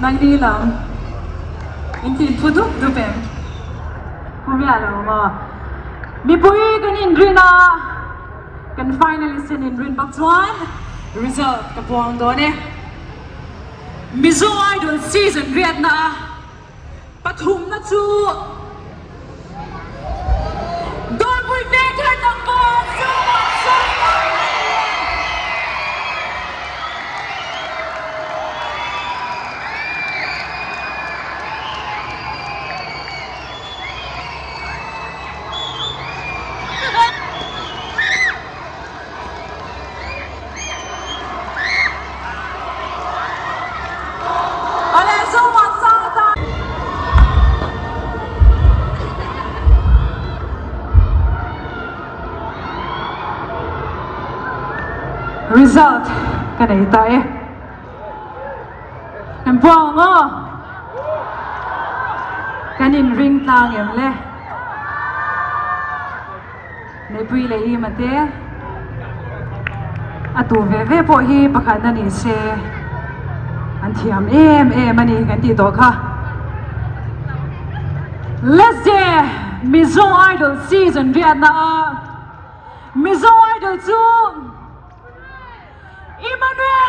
Nangni lam in ti phu dup dup em? Phu miah lo maw? Mipui kan inrin a, kan finalist in inrin bawk chuan result ka puang dawn e. Mizo Idol season riatna a pathumna chu Dawrpui Vengthar tlangval Sawma Sawma a ni e. Awle Zomuan sang atan. Result ka nei ta e. Kan buang ang aw. Kan inring tlang em le. Mipui leh ima te a tu ve ve pawh hi pakhat a ni se an thiam em em a ni kan tih tawh kha. Let's je Mizo Idol season riatna a Mizo Idol chu Emmanuel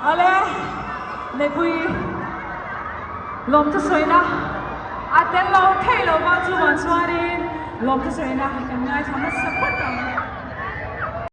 Ale Neipui lawmthu sawina a tel lo thei lo va chuvang chuanin lawmthu sawina kan ngaithla hmasa phawt ang.